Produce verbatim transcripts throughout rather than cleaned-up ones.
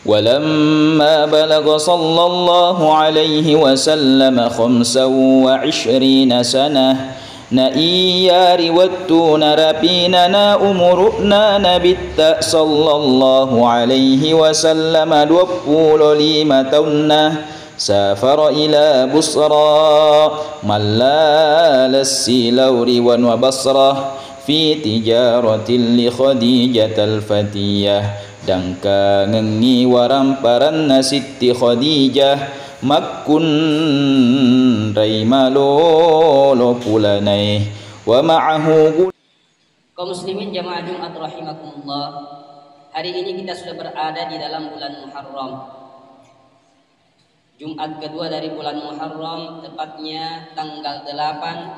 ولما بلغ صلى الله عليه وسلم خمسا وعشرين سنة، na iyari wettu narapinana umuru'na Nabitta sallallahu alaihi wasallam duappulo lima taunna, سافر إلى بصرى, mallala silao ri wanua Basrah, في تجارة لخديجة الفتية, dangkangengngi waramparanna Sitti Khadijah makkunrai malolo pulanae, ومعه غلام. Kaum muslimin jamaah Jumat rahimakumullah, hari ini kita sudah berada di dalam bulan Muharram. Jumat kedua dari bulan Muharram, tepatnya tanggal delapan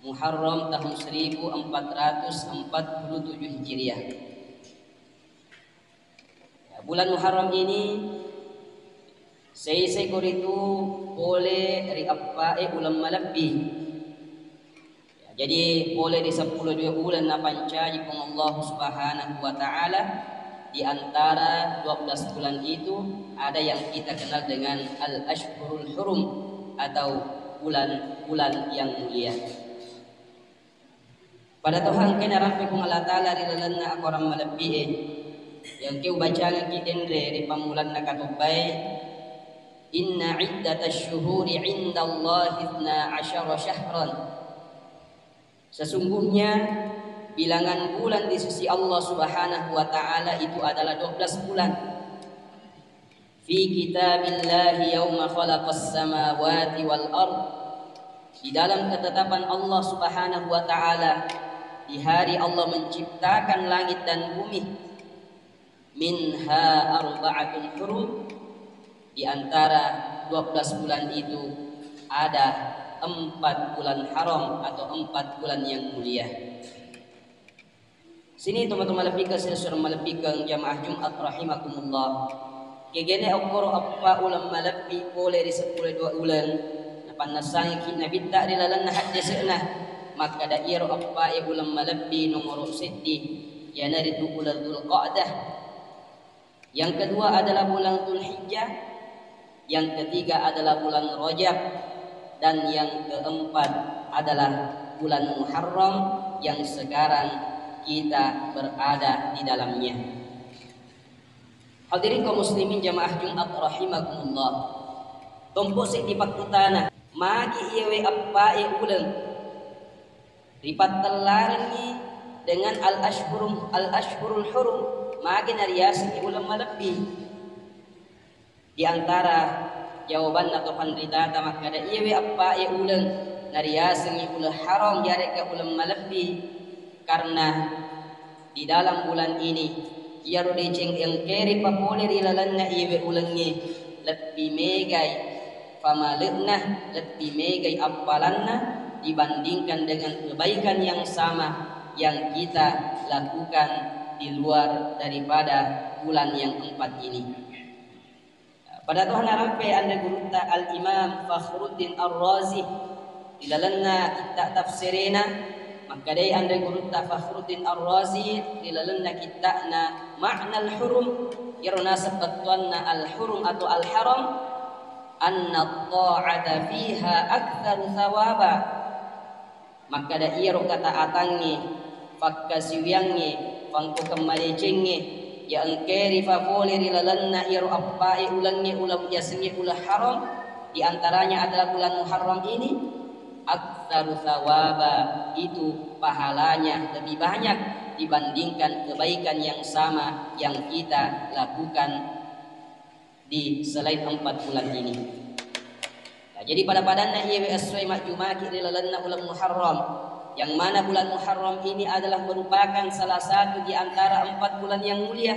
Muharram tahun seribu empat ratus empat puluh tujuh Hijriah. Ya, bulan Muharram ini seiseko ritu pole ri eppae uleng malebbi. Ya, jadi pole ri seppulo dua uleng napancaji Puang Allah Subhanahu wa Ta'ala, di antara dua belas bulan itu ada yang kita kenal dengan Al-Ashhurul Hurum atau bulan-bulan yang mulia. Pada toha engkae narampe Puang Allah Ta'ala ri lalenna akorang malebbi'e, yang ke ubacangengki denre ri pammulanna katobbae, إن عدة الشهور عند الله اثنا عشر شهرا. Sesungguhnya bilangan bulan di sisi Allah Subhanahu wa Ta'ala itu adalah dua belas bulan. في كتاب الله يوم خلق السماوات والأرض. Di dalam ketetapan Allah Subhanahu wa Ta'ala, di hari Allah menciptakan langit dan bumi, منها أربعة حرم, di antara dua belas bulan itu ada empat bulan haram atau empat bulan yang mulia. Sini tomatoa malebbikeng, silessureng malebbikeng jamaah Jumat rahimakumullah. Kegene okkoro eppa uleng malebbi pole ri seppulo dua uleng, napannessangiki Nabitta ri lalenna haddese'na makkada iyaro eppae uleng malebbi nomoro seddi, iyanaritu uleng Dzulqa'dah. Yang kedua adalah bulan Dzulhijjah, yang ketiga adalah bulan Rajab, dan yang keempat adalah bulan Muharram yang sekarang kita berada di dalamnya. Hadirin kaum muslimin jamaah Jumat rahimakumullah. Tompo seddi pakkutana, magi iyewe eppae uleng ripattellarengngi dengan al-ashhurum-, al-ashhurul hurum, magi nariasengngi uleng malebbi? Di antara jawabanna to panritata makkada, iyewe eppae uleng nariasengngi uleng haram yarega uleng malebbi, karena di dalam bulan ini, iyaro deceng engkae ripapole ri lalenna iyewe ulengnge lebbi megai famale'na, lebbi megai appalanna dibandingkan dengan kebaikan yang sama yang kita lakukan di luar daripada bulan yang empat ini. Pada toha narampe anre gurutta Al-Imam Fakhruddin Ar-Razi ri lalenna kitta tafsirena, makkedai anre gurutta Fakhruddin Ar-Razi ri lalenna kitta'na Ma'nal Hurum, iyaro naseng bettuanna al-hurum atau al-haram, anna ta'ata fiha aktsaru thawaba. Makkada iyaro kataatangnge, fakkasiwiyangnge, fangko kemmadecengnge, iya engkae rifapole ri lalenna iyaro eppae ulengnge, uleng yasengnge uleng haram, di antaranya adalah bulan Muharram ini, aktsaru thawaba, itu pahalanya lebih banyak dibandingkan kebaikan yang sama yang kita lakukan di selain empat bulan ini. Nah, jadi pada-padanna iyewe essoe majjumaki ri lalenna uleng Muharram, yang mana bulan Muharram ini adalah merupakan salah satu di antara empat bulan yang mulia,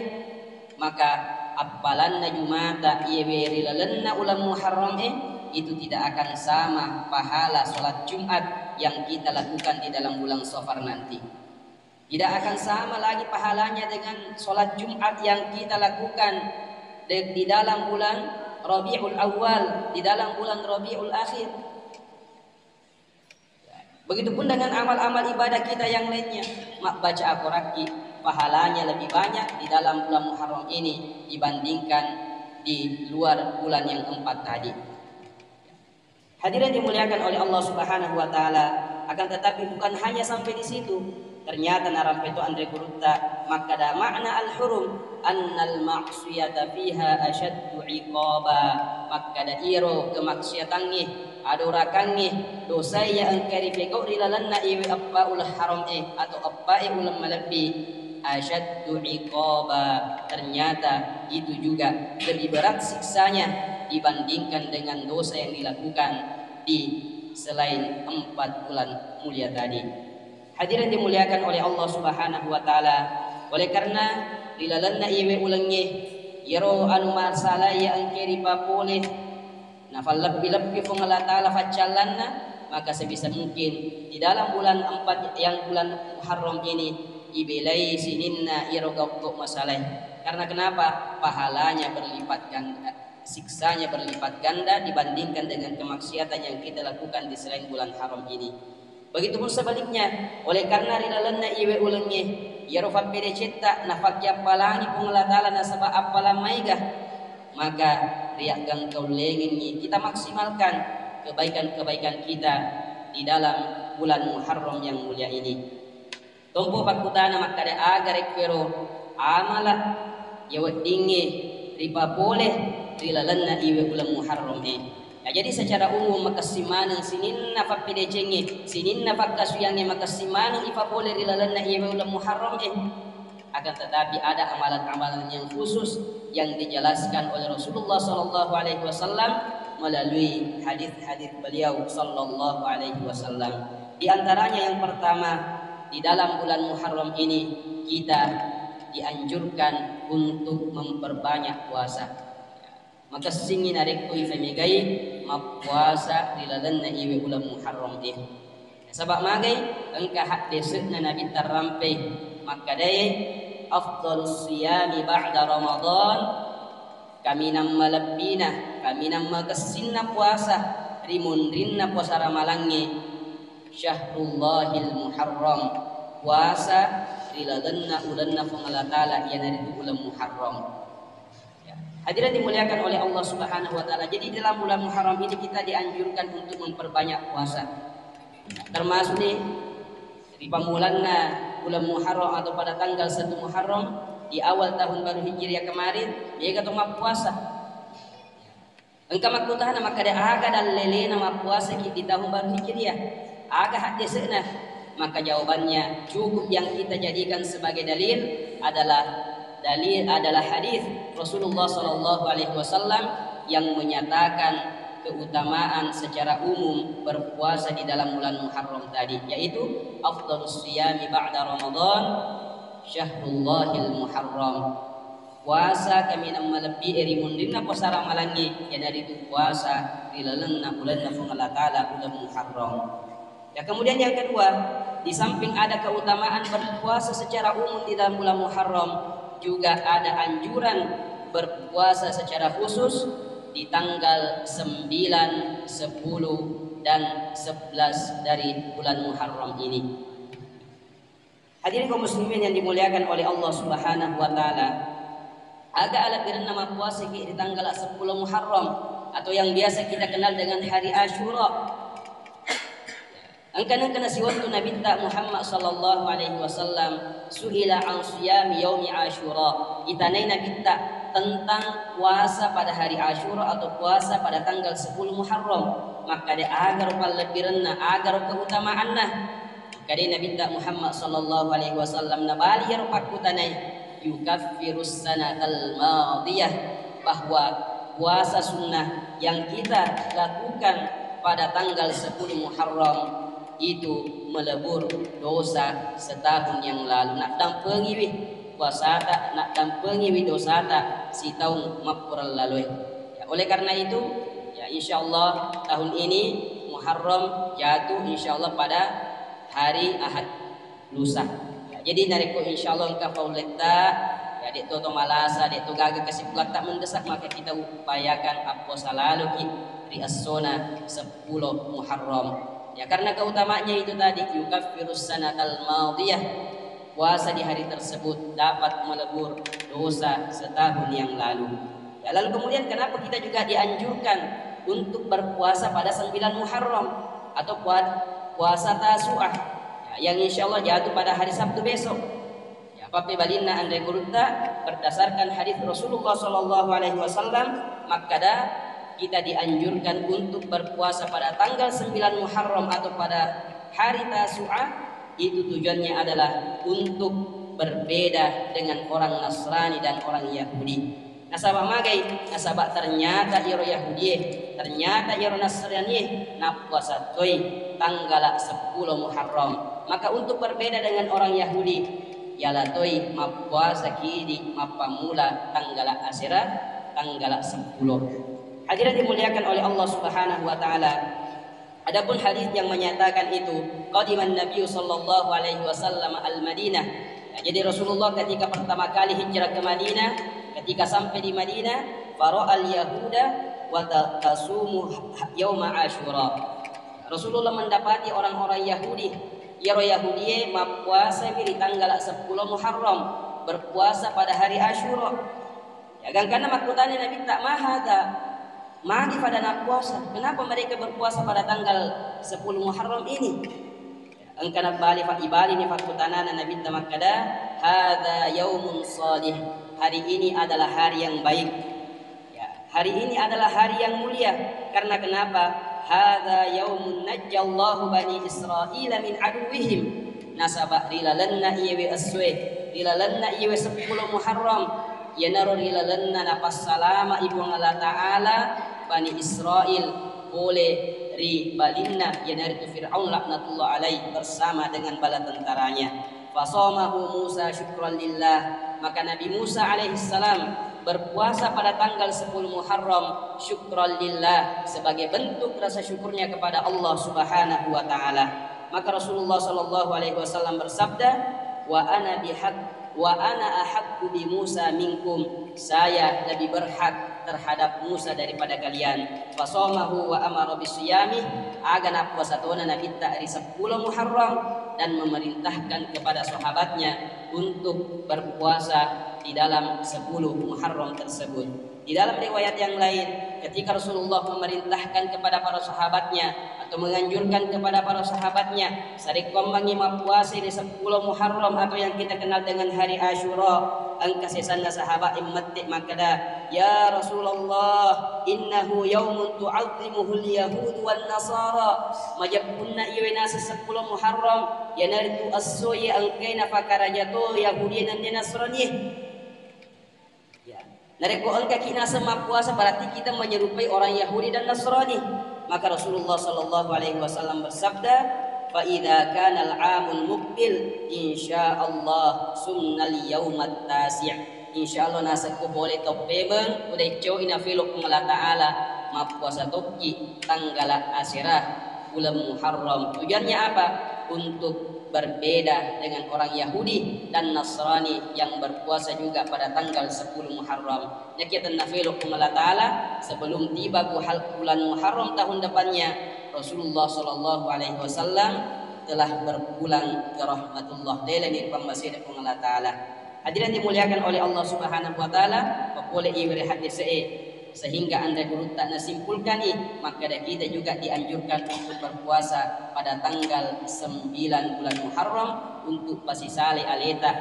maka appalanna Jumata iyewe ri lalenna uleng Muharram e, itu tidak akan sama pahala sholat Jumat yang kita lakukan di dalam bulan Safar nanti. Tidak akan sama lagi pahalanya dengan sholat Jumat yang kita lakukan de-, di dalam bulan Rabiul Awal, di dalam bulan Rabiul Akhir. Begitupun dengan amal-amal ibadah kita yang lainnya. Mabbaca akorakki, pahalanya lebih banyak di dalam bulan Muharram ini dibandingkan di luar bulan yang empat tadi. Hadirin dimuliakan oleh Allah Subhanahu wa Ta'ala, akan tetapi bukan hanya sampai di situ. Ternyata narampe to anre gurutta makkada makna al-hurum, annal ma'siyata fiha asyaddu iqaba, makkada iyaro kemaksiatangnge, adorakangnge, dosae ya engka rifegau ri lalenna iwe eppa uleng haram e atau eppa e uleng malebbi, asyaddu iqaba, ternyata itu juga lebih berat siksanya dibandingkan dengan dosa yang dilakukan di selain empat bulan mulia tadi. Hadirin dimuliakan oleh Allah Subhanahu wa Ta'ala, oleh karena di lalenna iwe ulengnge, iyaro anu masalai ya engke ripapole, nafallebbi-lebbi Puang Allah Ta'ala faccallanna, maka sebisa mungkin di dalam bulan empat yang bulan Muharram ini ibelai sininna iyaro gau-gau masalai. Karena kenapa? Pahalanya berlipat ganda, siksanya berlipat ganda dibandingkan dengan kemaksiatan yang kita lakukan di selain bulan haram ini. Begitupun sebaliknya, oleh karena ri lalenna iwe ulengnge, iyaro fappedecetta nafakkiappalangi Puang Allah Ta'ala nasaba appalang maega, maka riaggangkaullengengngi kita maksimalkan kebaikan-kebaikan kita di dalam bulan Muharram yang mulia ini. Tompo pakkutana makkada aga rekko ero amala ya weddingnge ripapole ri lalenna iwe uleng Muharram e. Nah, jadi secara umum makessing maneng sininna pappedecengnge, sininna pakkasuyangnge makessing maneng ipapole ri lalenna iwe uleng Muharram e. Akan tetapi ada amalan-amalan yang khusus yang dijelaskan oleh Rasulullah sallallahu alaihi wasallam melalui hadis-hadis beliau sallallahu alaihi wasallam. Di antaranya yang pertama, di dalam bulan Muharram ini kita dianjurkan untuk memperbanyak puasa. Makessingngi narekko ifemegai mappuasa ri lalenna iwe uleng Muharram e. Nasaba magai engka haddese'na Nabitta rampei makkadae, "Afdhalus siyami ba'da Ramadan," kaminang malebbina, kaminang makessinna puasa ri munrinna puasa ramalangnge, syahrullahil Muharram, puasa ri lalenna ulenna Puang Allah Ta'ala, iyanaritu uleng Muharram. Ya. Hadirin dimuliakan oleh Allah Subhanahu wa Ta'ala. Jadi, dalam bulan Muharram ini kita dianjurkan untuk memperbanyak puasa. Termasuk nih, di pamulanna bulan Muharram atau pada tanggal satu Muharram, di awal tahun baru Hijriah kemarin, mega to mappuasa. Engka makkutana makkada, aga dallelena mappuasaki di tahun baru Hijriah? Aga haddese'na? Maka jawabannya cukup yang kita jadikan sebagai dalil adalah dalil adalah hadis Rasulullah sallallahu alaihi wasallam yang menyatakan keutamaan secara umum berpuasa di dalam bulan Muharram tadi, yaitu afdhalus siyami ba'da Ramadan syahrullahil Muharram. Puasa kaminang malebbi e ri munrinna puasa ramalangnge, iyanaritu puasa ri lalenna ulenna Puang Allah Ta'ala, uleng Muharram. Ya, kemudian yang kedua, di samping ada keutamaan berpuasa secara umum di dalam bulan Muharram, juga ada anjuran berpuasa secara khusus di tanggal sembilan, sepuluh, dan sebelas dari bulan Muharram ini. Hadirin kaum muslimin yang dimuliakan oleh Allah Subhanahu wa Ta'ala, aga alebbirenna mappuasaki ri tanggal sepuluh Muharram atau yang biasa kita kenal dengan hari Asyura? Engka nengka nasiwettu Nabitta Muhammad sallallahu alaihi wasallam, su'ila an siyami yaumi Asyura. Itanai Nabitta tentang puasa pada hari Asyura atau puasa pada tanggal sepuluh Muharram. Makkada, agaro pallebbirenna, agaro keutamaanna? Makkadai Nabitta Muhammad sallallahu alaihi wasallam, nabali iyaro pakkutanai, "Yukaffirus sanatal madiyah," bahwa puasa sunnah yang kita lakukan pada tanggal sepuluh Muharram itu melebur dosa setahun yang lalu. Naddampengiwi puasata, naddampengiwi dosata sitaung mappurallaloe. Ya, oleh karena itu, ya, insya Allah tahun ini Muharram jatuh, insya Allah, pada hari Ahad lusa. Ya, jadi narekko insya Allah engka pauletta, ya, de' to, to malasa, de' to gaga kesibukatta mendesak, maka kita upayakan apposa laloki ri essona sepuluh Muharram. Ya, karena keutamaannya itu tadi, yukaffirus sanatal madiyah. Puasa di hari tersebut dapat melebur dosa setahun yang lalu. Ya, lalu kemudian kenapa kita juga dianjurkan untuk berpuasa pada sembilan Muharram atau pua-, puasa Tasu'ah, ya, yang insya Allah jatuh pada hari Sabtu besok? Ya, pappebalinna anre gurutta, berdasarkan hadis Rasulullah sallallahu alaihi wasallam, makkada kita dianjurkan untuk berpuasa pada tanggal sembilan Muharram atau pada hari Tasu'ah, itu tujuannya adalah untuk berbeda dengan orang Nasrani dan orang Yahudi. Nasaba magai? Nasaba ternyata iyaro Yahudie, ternyata iyaro Nasranie nappuasa toi tanggala seppulo Muharram. Maka untuk berbeda dengan orang Yahudi, yala toi mappuasa kidi mappammula tanggala asera, tanggala seppulo. Hadirin dimuliakan oleh Allah Subhanahu wa Ta'ala, adapun hadis yang menyatakan itu, qadiman Nabi sallallahu alaihi wasallam al-Madinah. Ya, jadi Rasulullah ketika pertama kali hijrah ke Madinah, ketika sampai di Madinah, fara'al Yahuda wa ta-, tasumu yauma Asyura. Rasulullah mendapati orang-orang Yahudi, iyaro Yahudie mappuasami ri tanggala seppulo Muharram, berpuasa pada hari Asyura. Ya, gangkanna makkutana Nabitta, "Ma hadza?" Magi pada nappuasa? Kenapa mereka berpuasa pada tanggal sepuluh Muharram ini? Engka nabbali fa-, ibalini fakkutanana Nabitta makkada, "Hadza yaumun salih." Hari ini adalah hari yang baik. Ya, hari ini adalah hari yang mulia. Karena kenapa? "Hadza yaumun najjallahu bani Israila min aduwwihim." Nasaba ri lalenna iyewe essoe, ri lalenna iyewe seppulo Muharram, iyanaro ri lalenna napassalama'i Puang Allah Ta'ala Bani Israil pole ri balinna, iyanaritu Fir'aun laknatullah alaih bersama dengan bala tentaranya. Fasamahu Musa syukran lillah, maka Nabi Musa alaihissalam berpuasa pada tanggal sepuluh Muharram syukran lillah, sebagai bentuk rasa syukurnya kepada Allah Subhanahu wa Ta'ala. Maka Rasulullah sallallahu alaihi wasallam bersabda, "Wa ana bihaq, wa ana ahaqqu bi Musa minkum." Saya lebih berhak terhadap Musa daripada kalian. Fasamahu wa amara bisiyamih, aga nappuasa tona Nabitta ri seppulo Muharram dan memerintahkan kepada sahabatnya untuk berpuasa di dalam sepuluh Muharram tersebut. Di dalam riwayat yang lain, ketika Rasulullah memerintahkan kepada para sahabatnya atau menganjurkan kepada para sahabatnya, sarekkuammengngi mappuasa di sepuluh Muharram atau yang kita kenal dengan hari Asyura, engka sesanna sahabat yang mette makkada, "Ya Rasulullah, innahu yaumun tu'azzimuhul yahud wan nasara." Majeppunna iwe naseng seppulo Muharram, iyanaritu esso ye engkai napakaraja to Yahudi nennia Nasrani. Ya. Narekko engkaki naseng mappuasa, berarti kita menyerupai orang Yahudi dan Nasrani. Maka Rasulullah sallallahu alaihi wasallam bersabda, "Fa idza kana al-amul muqbil, insya Allah sumnal yaumat tasi'." Insya Allah nasekko pole tau pemeng, udah icoi nafelo Puang Allah Ta'ala, mappuasa tokki tanggala asera bulan Muharram. Tujuannya apa? Untuk berbeda dengan orang Yahudi dan Nasrani yang berpuasa juga pada tanggal sepuluh Muharram. Nakia tennafelo Puang Allah Ta'ala, sebelum tiba buhal-, bulan Muharram tahun depannya, Rasulullah sallallahu alaihi wasallam telah berpulang ke rahmatullah. Leleni pammasena Puang Allah Ta'ala. Hadirin dimuliakan oleh Allah Subhanahu wa Ta'ala, papole iwere haddese'e, sehingga anre gurutta nasimpulkani, makkada kita juga dianjurkan untuk berpuasa pada tanggal sembilan bulan Muharram untuk pasisale aleta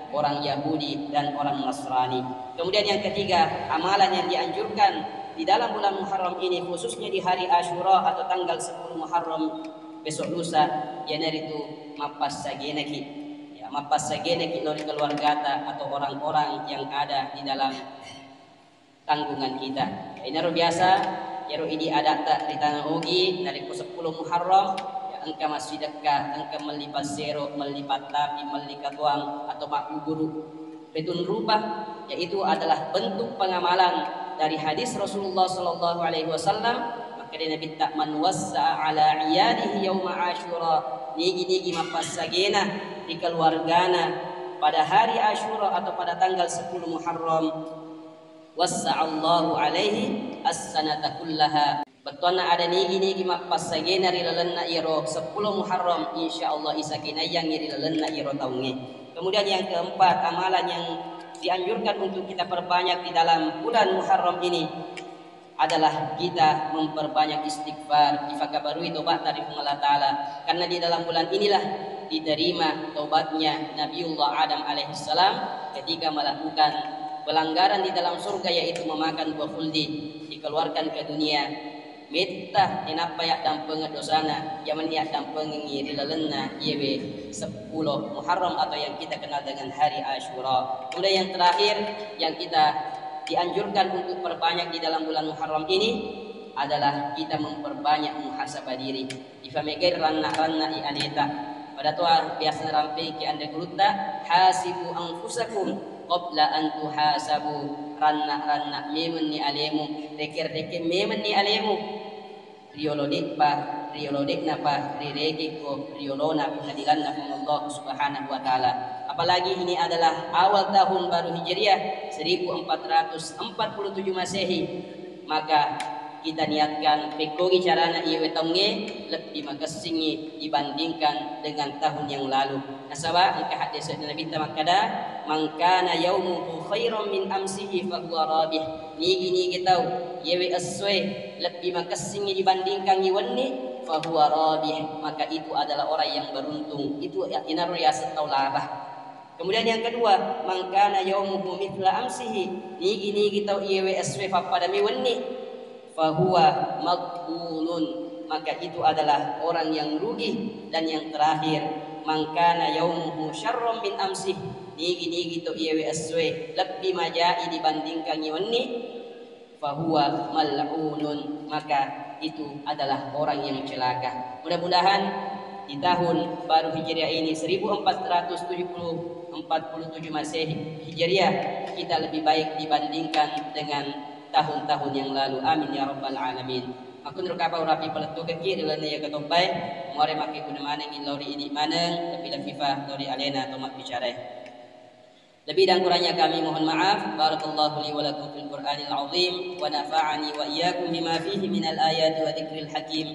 orang Yahudi dan orang Nasrani. Kemudian yang ketiga, amalan yang dianjurkan di dalam bulan Muharram ini, khususnya di hari Asyura atau tanggal sepuluh Muharram besok lusa, iyanaritu mappassagenaki. Ya, mappassagenaki lao ri keluargata atau orang-orang yang ada di dalam tanggungan kita. Ya, inaro biasa, iyaro idi adatta ri Tana Ogi, narekko seppulo Muharram, ya, engka massidekka, engka melli passero, melli pattapi, melli katoang, atau magguguru. Petun rupa, yaitu adalah bentuk pengamalan dari hadis Rasulullah sallallahu alaihi wasallam, makkeda Nabitta, "Man wassa'a ala iyalihi yauma Asyura," nigi-nigi mappassagena ri keluargana pada hari Asyura atau pada tanggal sepuluh Muharram, "wassa'allahu alaihi as-sanata kullaha." Bettuanna ada nigi-nigi mappassagena ri lalenna iyaro seppulo Muharram, insya Allah isakinaiyangngi ri lalenna iyaro taungnge. Kemudian yang keempat, amalan yang dianjurkan untuk kita perbanyak di dalam bulan Muharram ini adalah kita memperbanyak istighfar, ifakabarui tobatta ri Puang Allah Ta'ala. Karena di dalam bulan inilah diterima tobatnya Nabiullah Adam alaihissalam ketika melakukan pelanggaran di dalam surga, yaitu memakan buah khuldi, dikeluarkan ke dunia. Metta inappa yaddampengeng dosana, yamenni yaddampengengngi ri lalenna iyewe seppulo Muharram atau yang kita kenal dengan hari Asyura. Kemudian yang terakhir, yang kita dianjurkan untuk perbanyak di dalam bulan Muharram ini adalah kita memperbanyak muhasabah diri. Ifamegai ranna-ranna i aleta. Pada toa biasa narampeki anre gurutta, "Hasibu anfusakum qabla an tuhasabu." Ranna-ranna memenni alemu, reke-reke memenni alemu. Riolo de'pa, riolo de'napa rirekekko riolona pengadilanna Puang Allah Subhanahu wa Ta'ala. Apalagi ini adalah awal tahun baru Hijriah, seribu empat ratus empat puluh tujuh Masehi, maka kita niatkan pekkogi carana iyewe taungnge lebbi makessingngi dibandingkan dengan tahun yang lalu. Nasaba engka haddese'na Nabitta makkada, "Man kana yaumuhu khairan min amsihi fahuwa rabih." Nigi-nigi tau iyewe essoe lebbi makessingngi dibandingkangngi wenni, fahuwa rabih, maka itu adalah orang yang beruntung. Itu ya, inaro yaseng tau laba. Kemudian yang kedua, "Man kana yaumuhu mithla amsihi." Nigi-nigi tau iyewe essoe pappadami wenni, fahuwa maghbunun, maka itu adalah orang yang rugi. Dan yang terakhir, "Man kana yaumuhu syarran min amsih." Nigi-nigi to iyewe essoe lebbi majai dibandingkangngi wenni, fahuwa mal'unun, maka itu adalah orang yang celaka. Mudah-mudahan di tahun baru Hijriah ini, seribu empat ratus tujuh puluh, empat puluh tujuh Masehi Hijriah, kita lebih baik dibandingkan dengan tahun-tahun yang lalu. Amin ya rabbal alamin. Makkuniro kapang urapi palettukekki ri lalenna iya katobbae, muare makkeguna manengngi lao ri idi maneng, lebbi-lebbipa lao ri alena to mabbicarae. Lebih dan kurangnya kami mohon maaf. Barakallahu li wa lakum fil Qur'anil azim wa nafa'ani wa iyyakum bima fihi minal ayati wa dzikril hakim.